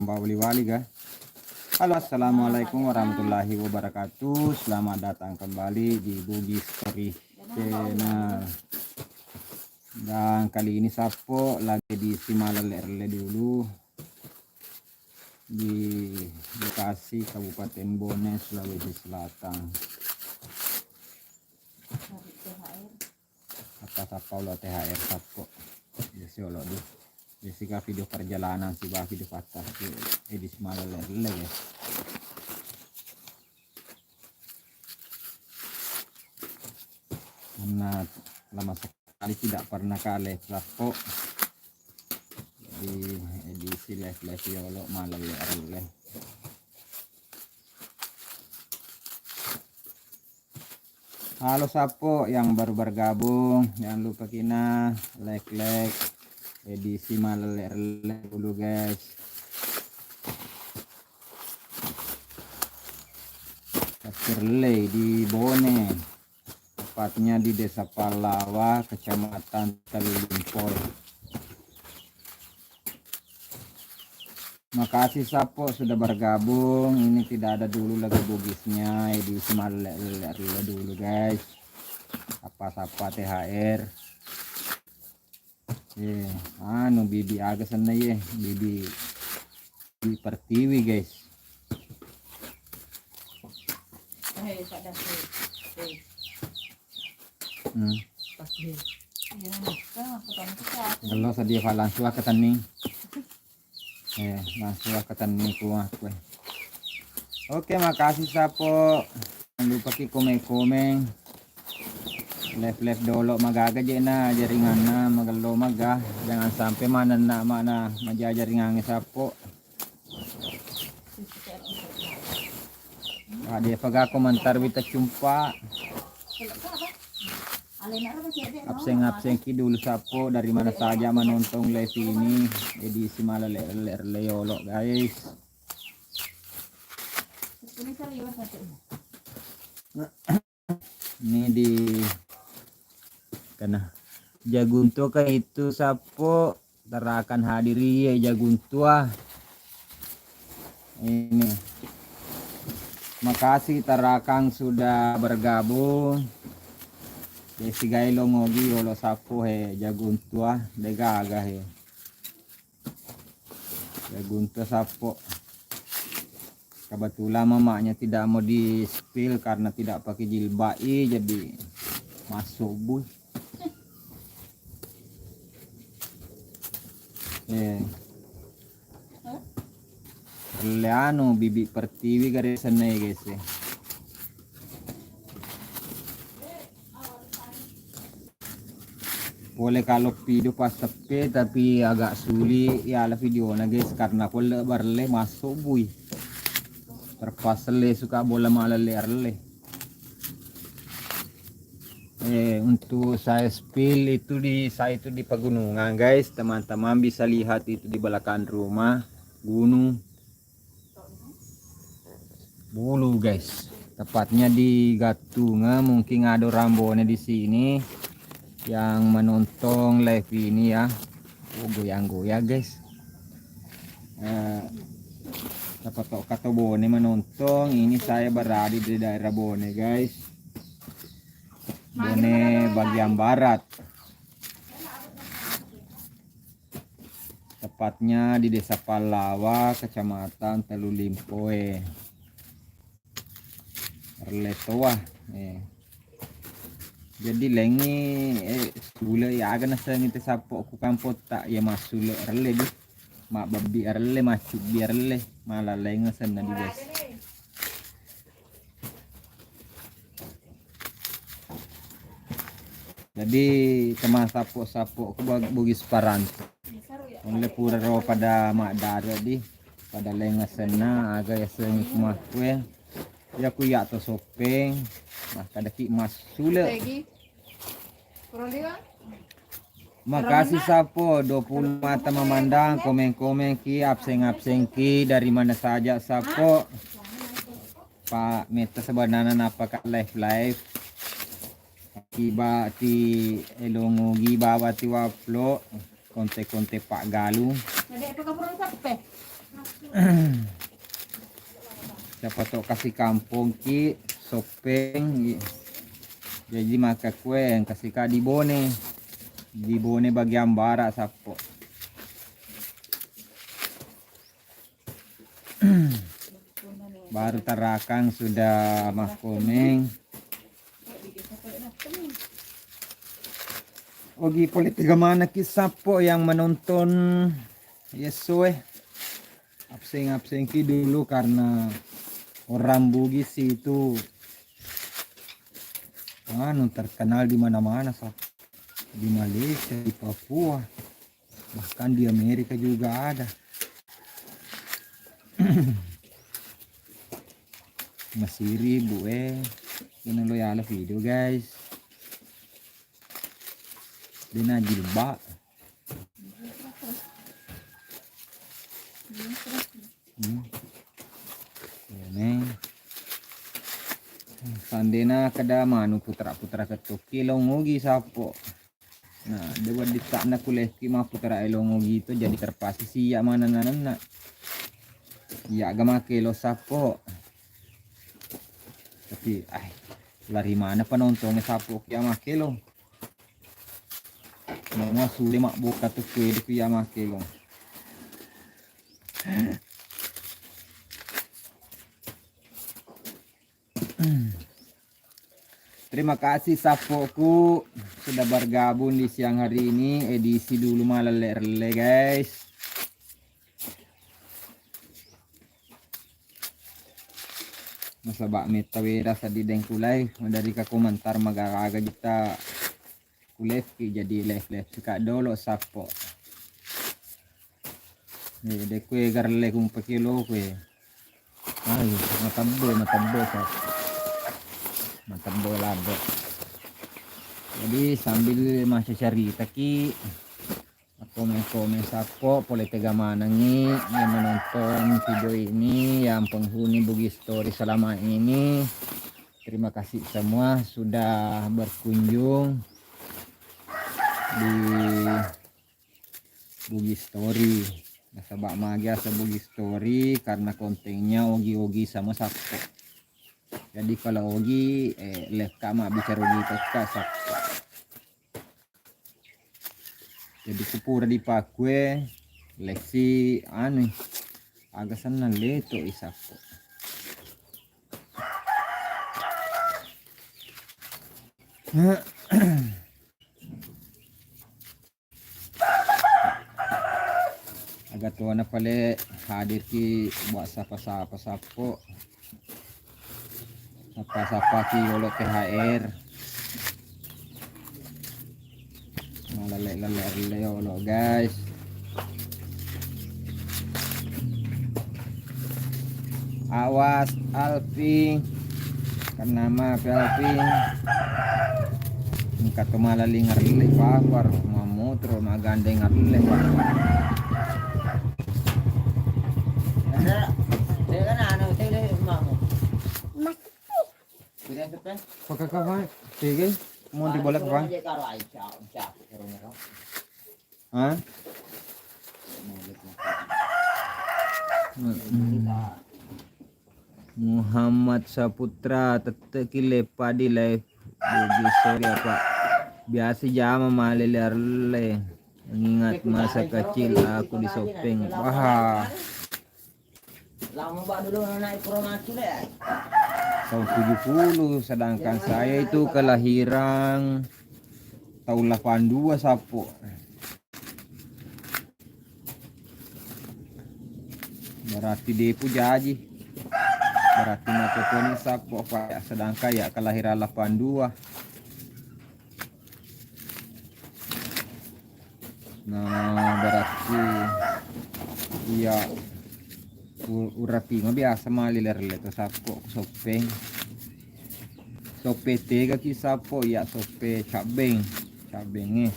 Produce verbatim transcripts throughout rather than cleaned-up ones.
Bawali-wali ga. Halo, assalamualaikum warahmatullahi wabarakatuh. Selamat datang kembali di Bugis Story Channel. Dan kali ini Sappo lagi di Simalelle-relle dulu di Bekasi, Kabupaten Bone, Sulawesi Selatan. Apa sappa olo T H R Sappo. Biasa olo di. Biasa ka video perjalanan siba video patah si edisi Simalelle-relle ya. Karena lama sekali tidak pernah ka live Sappo. Jadi edisi live-live yolo Simalelle-relle. Halo Sappo yang baru bergabung, jangan lupa kina like-like edisi Simalelle-relle dulu guys. Relle di Bone, tepatnya di Desa Pallawa, Kecamatan Telu Limpoe. Makasih Sappo sudah bergabung. Ini tidak ada dulu lagi Bugisnya, edisi Simalelle-relle dulu guys. Apa sappa T H R. Eh, anu, Bibi aga senna ye, Bibi, Bibi Pertiwi guys. Hmm. Kalau sedia fa langsung ke tening. Eh, langsung ke tening ku aku. Oke, makasih Sappo. Jangan lupa ki komen-komen. Live-live dolo magaga je na jaringanna, magello maga. Jangan sampai manenna mana maja jaringannya Sappo. Ada apa ga komentar wita cumpa. Absen-absen ki dulu Sappo dari mana saja menonton live ini. Edisi Simalelle-relle yolo guys. Ini di kena Jagunto ka itu Sappo tarakan hadiri ye Jaguntua. Ini. Makasih tarakan sudah bergabung. Desi gai lo ngogi yolo Sappo he Jaguntua degaga he. Jaguntua Sappo. Kebetulan mamanya tidak mau di spill karena tidak pakai jilbab, ih, jadi masuk bui. Eh. Le anu Bibi Pertiwi gare senna guys. Pole kalau video pas teppe tapi agak sulit ya ala videona guys karena pole barelle masuk bui. Terpaksa le suka bola malah le arelle. Eh, untuk saya spill itu di saya itu di pegunungan guys, teman-teman bisa lihat itu di belakang rumah gunung Bulu guys, tepatnya di Gattunga. Mungkin ada orang Bone di sini yang menonton live ini ya. Oh, goyang-goyang guys. Eh, dapat kata Bone menonton. Ini saya berada di daerah Bone guys, Bone bagian barat. Tepatnya di Desa Pallawa, Kecamatan Telu Limpoe. Relletoa. Eh. Jadi lengi eh sule ya aga nasengi te Sappo ku kampotta ya masule relle di. Mabbabbi relle, macubbi relle, malaleng senna di guys. Jadi teman Sappo-Sappo ku bag-, Bugis Parantu. Onle pura ro pada maddare di pada lenga senna aga yaseng kumakue. Ya ku ya to sopeng. Nah, kada ki mas sule. Makasih Sappo, dua puluh mata memandang, komen-komen ki, absen-absen ki, dari mana saja Sappo. Pak Meta sebenarnya napa ka live-live. Tiba ti elongogi bawa ti waplo, konte-konte Pak Galung. Jadi itu kamu sappe? Siapa to kasi kampong ki, Soppeng. Jadi maka kue yang kasih ka di Bone. Di Bone bagian barat, Sappo. Baru tarakang sudah makkomeng. Ogi pole tega mana ki Sappo yang menonton. Yesu eh. Absen-absen ki dulu karena orang Bugis itu anu terkenal di mana-mana, Sappo. Di Malaysia, di Papua, bahkan di Amerika juga ada. Masih ribut eh. Ini lo ya video, guys. Dia na jilbab. Hmm. Ini. Sandena kada manu putra-putra ketuki lo ngogi Sappo. Nah, dewa ditakna kuleki ma putra elo ngogi itu jadi terpaksa siya mana nanenna. Iya ga make lo Sappo. Tapi, ai, lari mana penontonnya Sappo kia make lo. Mau sudah mak buka tuh kue itu kia make lo. Terima kasih Sappoku sudah bergabung di siang hari ini, edisi dulu malelle relle, guys. Nasaba metta weda seddi dengkulai, maderika komentar magaraga jita. Kulefki jadi lef-lef sika dolo Sappo. Eh, de kue garle kumpaki lo kue. Ai, matebbe, matebbe, Sappo. Matebbe lado. Jadi sambil masih cerita ki, komen-komen Sappo, pole tega manengi yang menonton video ini, yang penghuni Bugis Story selama ini. Terima kasih semua sudah berkunjung di Bugis Story. Nasaba magi asa Bugis Story karena kontennya ogi-ogi sama Sappo. Jadi kalau ogi, eh, lekka mabbicara ogi tekka Sappo. Jadi kupura dipakue lesi anu aga senna leto i Sappo. Aga tuana pale hadir ki buat sapa-sapa Sappo. Sapa-sapa ki yolo T H R. Malale-lale yolo, guys. Awas Alvin. Karena ma Alvin. Engka to malaling arle papar, mamotro magandeng arle papar. Ada, saya kan anak saya dari rumahmu. Pakaka, Pak. Tiga. Mau dibolak, Pak. Hah? Mm-mm. Muhammad Saputra, tette ki leppa di live. Jadi, sorry, Pak. Biasa jama malele arle. Mengingat masa kecil aku di Sopeng. Wah. Lama ba dulu naik pro mati le. Tahun tujuh puluh, sedangkan saya itu kelahiran tahun delapan dua, Sappo. Berarti depu jaji. Berarti mati poni Sappo, Pak. Sedangkan ya kelahiran delapan dua. Nah, berarti iya u-, urapingo biasa maliler le to Sappo Sopeng. Soppe tega ki Sappo, iya Soppe Cabbeng. Cabbeng eh.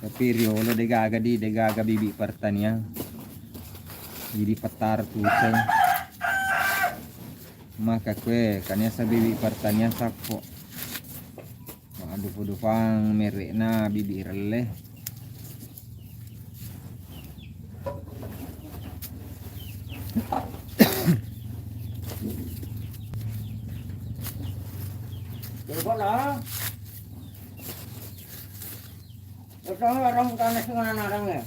Tapi riolo degaga di, degaga bibi pertanian. Jadi petar tusen. Maka kue kania sabibi pertanian sappo. Adufu-dufang merekna bibi relle. Coba lah. Utang orang tanah sing anak-anak ya.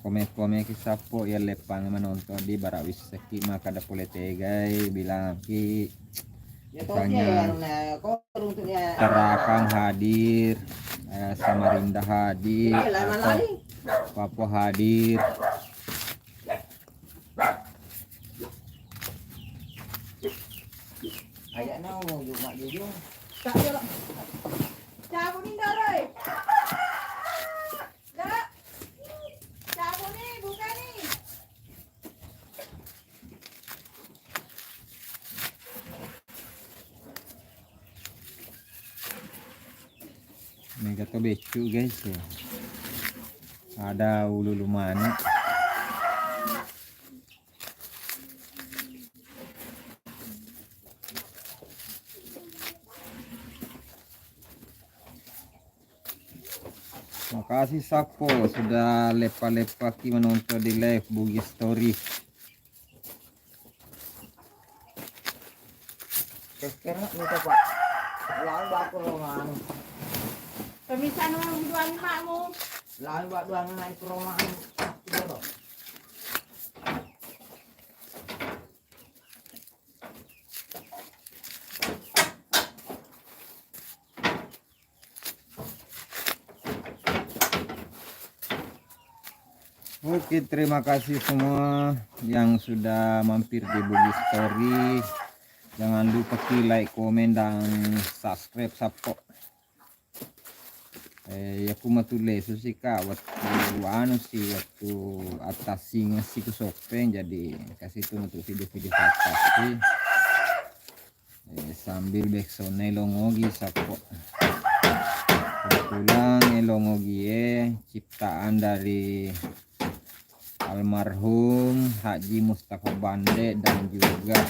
Komen-komen ki sappo yang leppang menonton di barak wisseki makkada pole tegai bilangki. Misalnya Terakang hadir, eh, Samarinda hadir, atau Papua hadir. Ayaknya mau Jumat jujur. Cabut ni, Doro. Doro. Cabut ni, buka ni. Mega to beccu, guys, ya. Ada ulu-ulu manuk. Makasih sappo sudah leppa-leppaki menonton di live Bugis Story. Keskena minta, Pak. Lalu batu romangan. Pemisah nomor dua lima mu. Lalu batu dua lima itu romangan. Oke, terima kasih semua yang sudah mampir di Bugis Story. Jangan lupa ki like, komen, dan subscribe sappo. Eh, ya ku matu lesu sih, Kak, waktu anu sih, waktu atasing sih ku sopeng, jadi kasih itu untuk video-video atas sih. Eh, sambil backsound-na Elong Ogi sappo. Kebetulan Elong Ogi e ciptaan dari almarhum Haji Mustafa Bande dan juga,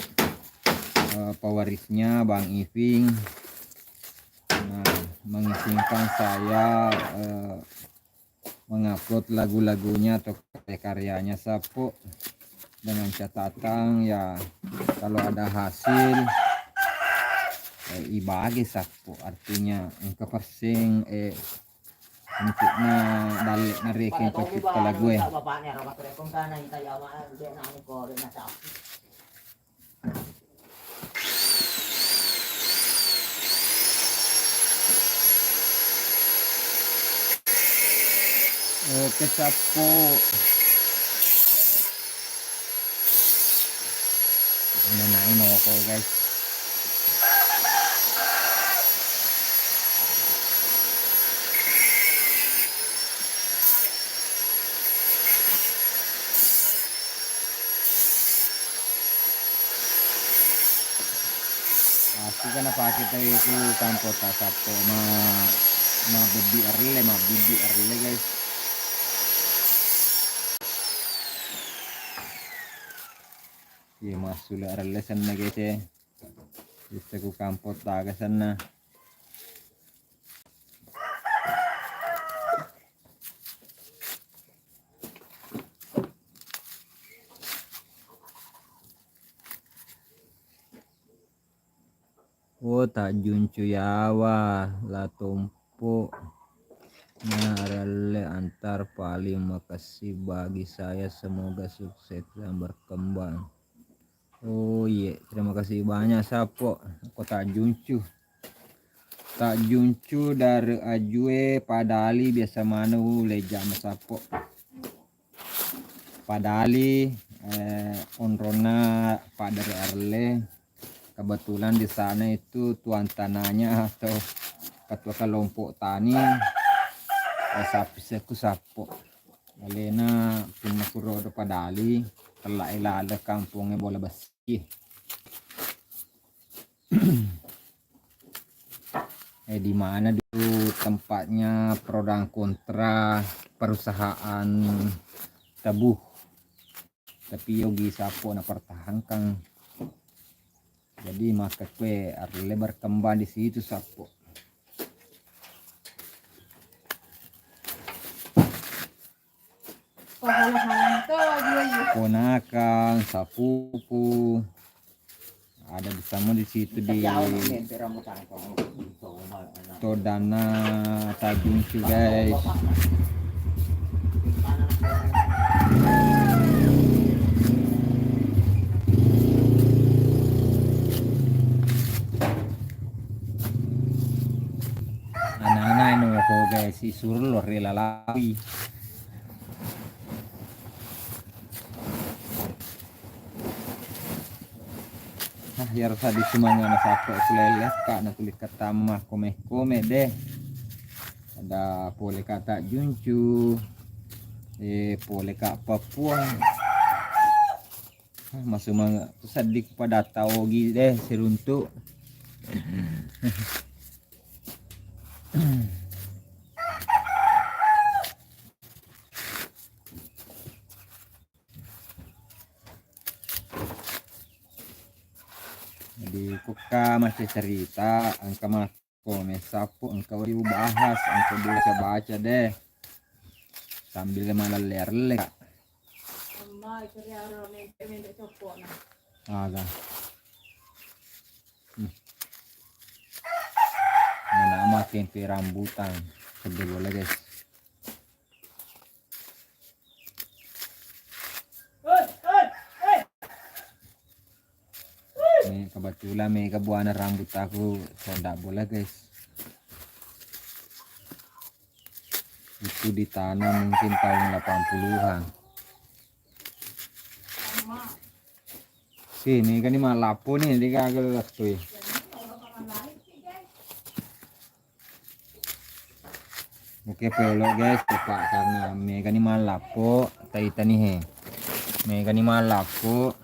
eh, pewarisnya Bang Iping. Nah, mengizinkan saya, eh, mengupload lagu-lagunya atau karya-karyanya sappo, dengan catatan ya kalau ada hasil, eh, ibagi sappo, artinya engka perseng, eh, untukna dalle nareke pencipta lagu e. Oke, sappo. Menai noko, guys. Pasti kan napake tau ku kampota sappo ma, ma bibbi arelle, ma bibbi arelle, guys. Iya, massule arelle senna, guys, e. Bisa ku kampota aga senna. Oh, tajjuncu yawa la tompo na relle antar paling makessing bagi saya, semoga sukses dan berkembang. Oh iye, terima kasih banyak sappo. Ko tajjuncu. Tajjuncu dari ajue padali biasa manu leja masappo. Padali, eh, onronna Pak Dere Arle. Kebetulan di sana itu tuan tanahnya atau ketua kelompok tani, eh, sapi seku sappo. Alena punna kuro do padali, tella ilale kampongnge bola besi. Eh, di mana dulu tempatnya pro dan kontra perusahaan Tebu. tapi yogi sappo napertahankan. Jadi makkekkuwe arelle berkembang di situ sappo. Ponakang, sapupu, ada bersama di situ di Todana Tajungcu, guys. Anak-anak ini, guys, isuro lo rela lawi. Nah, iyaro saddi sumangana sappo kulele ka na kulikka tamma kome-kome deh. Ada pole kata juncu. Eh, pole ka Papua. Ah, masumanga saddi pada taogi deh siruntu. Jadi kukka macca cerita, engka makkome sappo, engka wedding ubahas, engka baca-baca deh. Sambil malalle-alle, Kak. Aga. Hmm. Mana makin rambutan. Sedih boleh, guys. Ini kebetulan mega buana rambut aku, saya ndak boleh, guys. Itu ditanam mungkin tahun delapan puluhan. Sini kan ini malah lapor nih, di kagak letui. Oke, pelo guys, Pak, karena mega ni malappo, taita ni he. Mega ni malappo.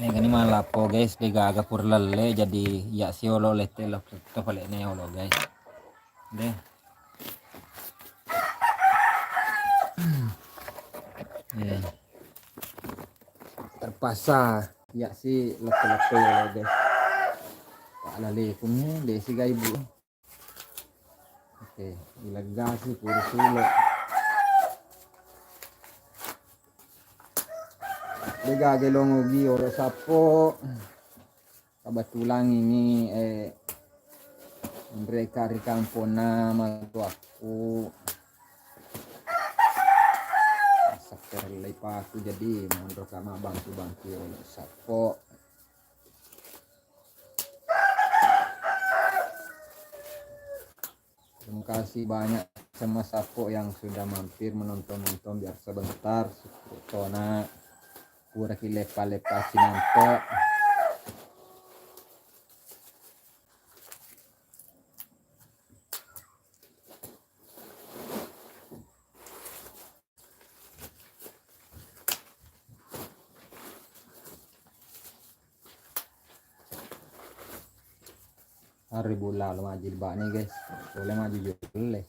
Mega ni malappo guys, de gaga pur lelle, jadi ya si olo lette lo to pale ne olo guys. Deh. Ya. Terpaksa ya si lette-lette ya guys. Pak lale kuni de si gaibu. Oke, ileggasi pura sulo. Dega gelong ogi oro sappo. Kebetulan ini eh mereka ri kamponna matuakku. Sakker lepaku jadi monro kama bantu-bantu oro sappo. Terima kasih banyak sama Sapo yang sudah mampir menonton-nonton biar sebentar. Tona pura ki lepa-lepa sinampe. Hari bola lo majil bani guys, boleh maju jole.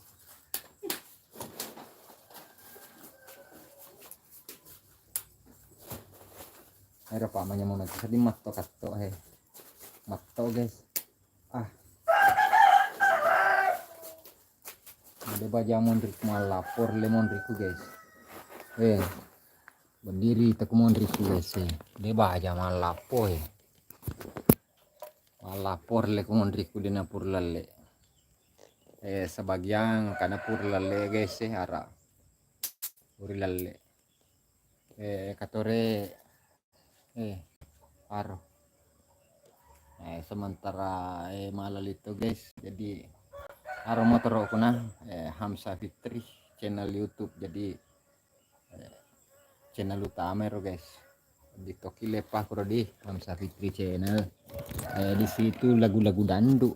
Ero pak manya mau nanti sedih matto katto he, matto guys. Ah. Ada baja monriku malapor le monriku guys. Eh, berdiri teku monriku guys. Eh. De baja malapo eh. Malapor le ku monriku de napur lalle. Eh, sebagian karena pur lalle guys eh ara. Puri lalle. Eh, katore Eh, aro. Eh, sementara eh malali to guys. Jadi aro motoro kuna eh Hamsa Fitri channel YouTube. Jadi eh, channel utama ro guys. Di toki lepa kuro di Hamsa Fitri channel. Eh, di situ lagu-lagu dandu.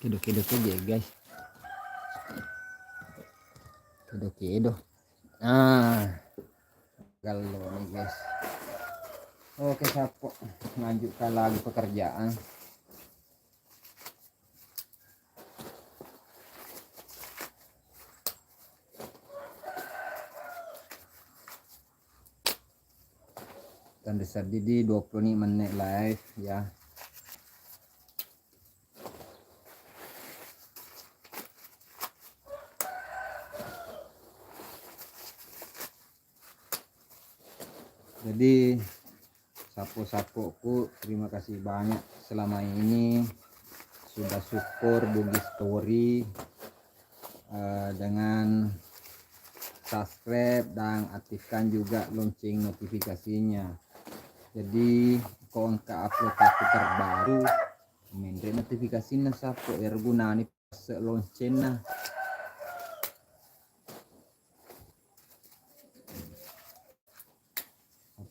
Kedo-kedo saja guys. Kedo-kedo. Nah, galau nih guys. Oke, Sapo, lanjutkan lagi pekerjaan. Seddi-seddi di dua puluh menit live ya. Jadi, sappo-sappoku, terima kasih banyak selama ini sudah support Bugis Story, eh, dengan subscribe dan aktifkan juga lonceng notifikasinya. Jadi, ko engka upload aku terbaru, menre notifikasina sappo, ero gunani pase loncenna.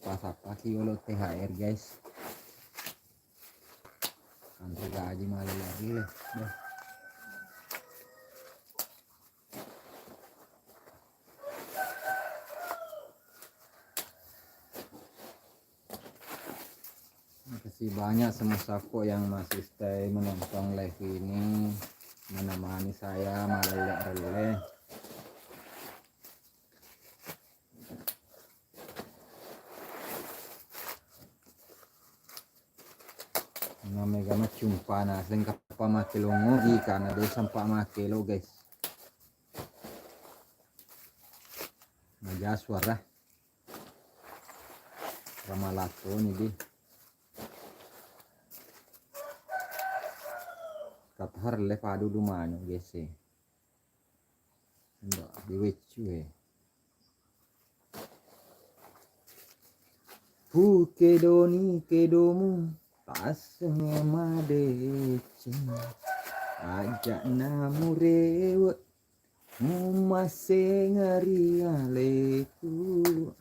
Apa-apa ki olo T H R, guys. Anre gaji malah lagi deh. Deh. Makasih banyak semua support yang masih stay menonton live ini, menemani saya malelle-relle. Namega maccumpa naseng kappa makkelo ngogi, karena de' sempat makkelo, guys. Maja suara. Ramalato ni di. Katahar le padu dumanu gese. Ndak diweccu e. Pu kedoni kedomu taseng madeceng. Aja namu rewe mumasengari aleku.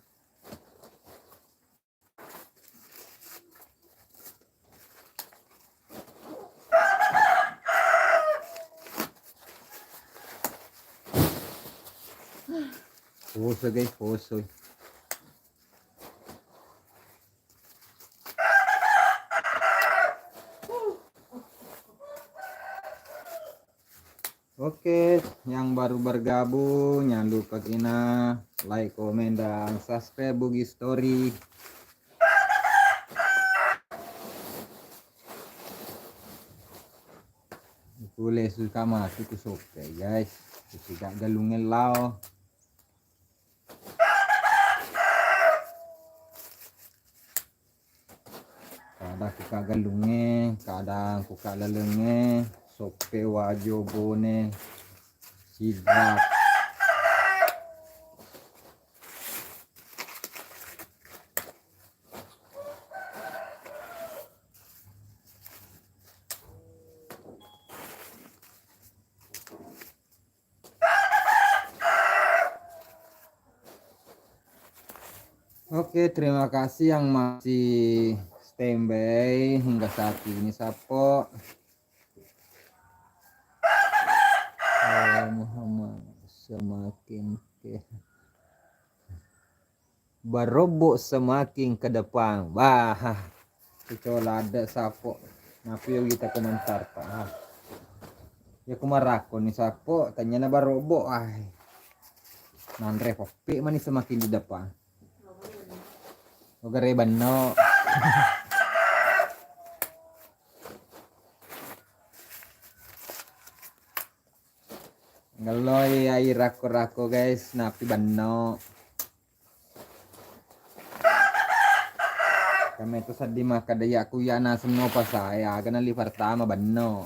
Poso, guys, poso. Oke, yang baru bergabung, jangan lupa kina like, komen, dan subscribe Bugis Story. Pule suka mati ku soppe, guys. Ku siga galungeng lao. Kadang kuka galungnge, kadang kuka lalengnge, soppe, wajo, bone, sidrap. Oke, terima kasih yang masih standby hingga saat ini, Sapo. Eh, Muhammad semakin ke Barobbo semakin ke depan. Bah, kecoa ladde Sapo. Napi yo kita komentar, Pak. Ah. Ya kumarakko ni Sapo, tanya na barobbo. Ah. Nanre poppe mani semakin di depan. Ogere benno. Ngelloi ai rakko-rakko, guys, napi benno. Kameto seddi makkeda iya ku iya naseng no pasae, aga nalli pertama benno.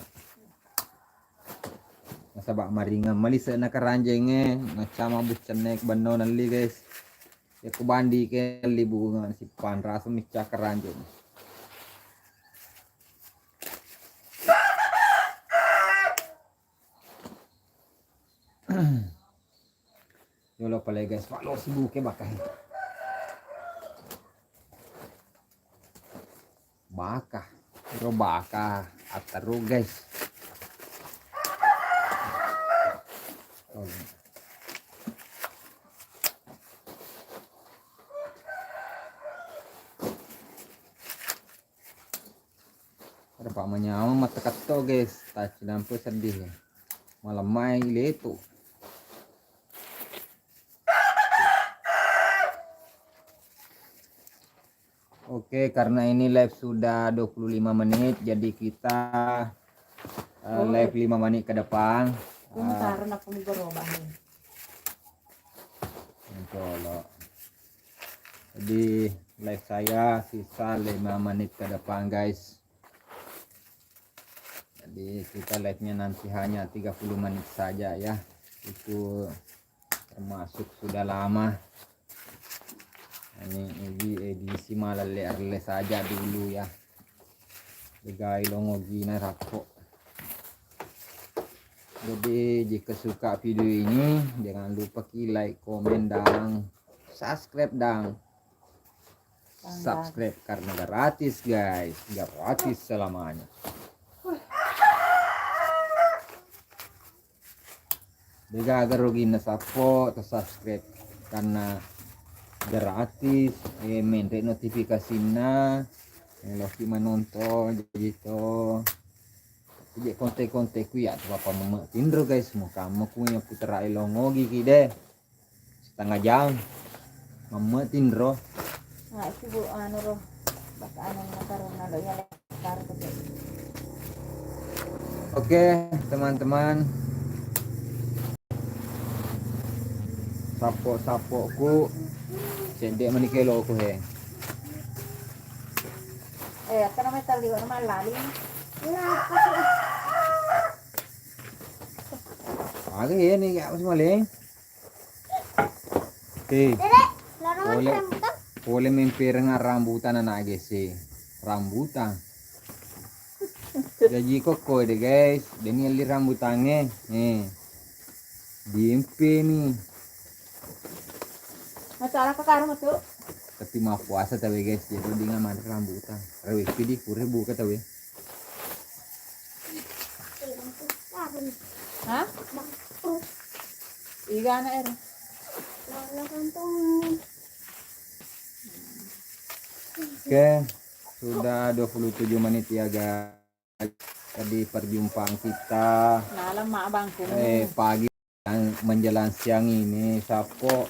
Nasaba maringeng malise'na keranjengnge, macama buccenne benno nalli, guys. Iya ku bandi ke nalli bunga sipanrasa micca keranjeng. Yolo pale guys, palo sibuke baka. Baka, ro baka, attaru guys. Oh. Ada pa manyameng mattekatto, guys. Taccinampe seddi. Malemma i letu. Oke, karena ini live sudah dua puluh lima menit, jadi kita, eh, live lima menit ke depan. Jadi, live saya sisa lima menit ke depan, guys. Jadi, kita live-nya nanti hanya tiga puluh menit saja, ya. Itu termasuk sudah lama. Ini, ini edisi malalle-alle saja dulu, ya. Degai longogina sappo. Jadi, jika suka video ini, jangan lupa ki like, komen, dan subscribe, dan subscribe karena gratis, guys. Gratis selamanya. Degaga ruginna sappo ta subscribe karena gratis, eh, menre notifikasinna, eh, loki manontong, jadi to. Jadi konten-konten ku ya, apa meme tinro, guys, mau kamu ku yang puterai longogi ki deh. Setengah jam. Memme tinro. Nah, itu bu, anu ro, bak anu nakaruna lo ya. Oke, teman-teman. Sappo-sappoku cedde' mani keloku he. Eh, apa namanya tali, apa namanya lali? Aga ya nih, ya, masih maling. Oke. Pole, pole mempereng rambutan anak gese. Rambutan. Jaji kokko deh, guys. Deni ali rambutange. Eh. Diempe nih. Masalah ke karung tuh. Tapi mau puasa tapi, guys, jadi dengan makan rambutan. Rewe pidi pure buka tawe. Hah? Iga anak er. Oke, sudah dua puluh tujuh menit ya, guys. Jadi perjumpaan kita, eh, pagi dan menjelang siang ini, Sappo,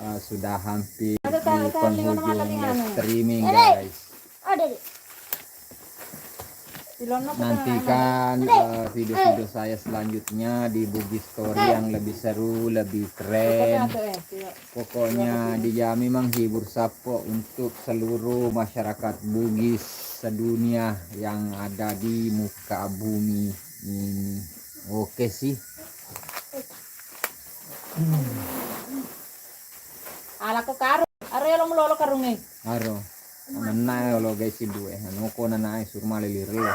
eh, sudah hampir di penghujung live streaming, guys. Nantikan, eh, video-video saya selanjutnya di Bugis Story yang lebih seru, lebih keren. Pokoknya dijamin menghibur Sappo untuk seluruh masyarakat Bugis sedunia yang ada di muka bumi ini. Oke sih. Ala ko karung, aro yolo mulolo karunge. Aro. Menna yolo guys due. Anu ko nana e suru male lirelo.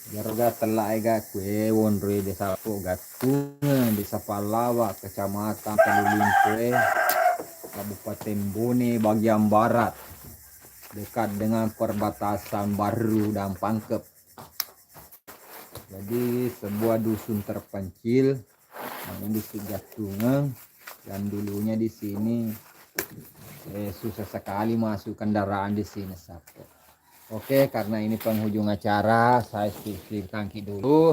Jaroga tella ega kue wonroi de Sappo Gattung, Desa Pallawa, Kecamatan Palu Limpoe, Kabupaten Bone bagian barat, dekat dengan perbatasan Barru dan Pangkep. Jadi sebuah dusun terpencil, namanya Dusun Gattungeng, yang dulunya di sini, eh, susah sekali masuk kendaraan di sini, Sappo. Oke, karena ini penghujung acara, saya skip-skip tangki dulu.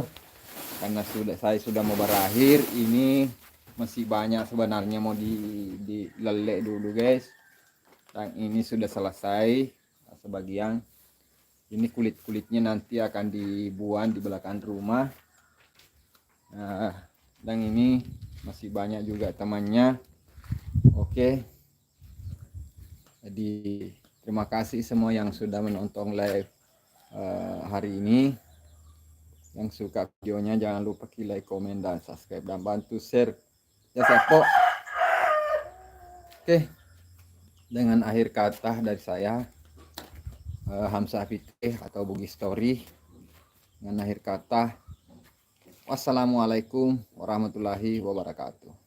Karena sudah, saya sudah mau berakhir, ini masih banyak sebenarnya mau di, dilelek dulu, guys. Dan ini sudah selesai sebagian. Ini kulit-kulitnya nanti akan dibuang di belakang rumah. Nah, dan ini masih banyak juga temannya. Oke. Jadi, terima kasih semua yang sudah menonton live, eh, hari ini. Yang suka videonya, jangan lupa ki like, komen, dan subscribe, dan bantu share. Ya, Sappo. Oke. Dengan akhir kata dari saya, eh, Hamzah Fitri atau Bugis Story. Dengan akhir kata, wassalamualaikum warahmatullahi wabarakatuh.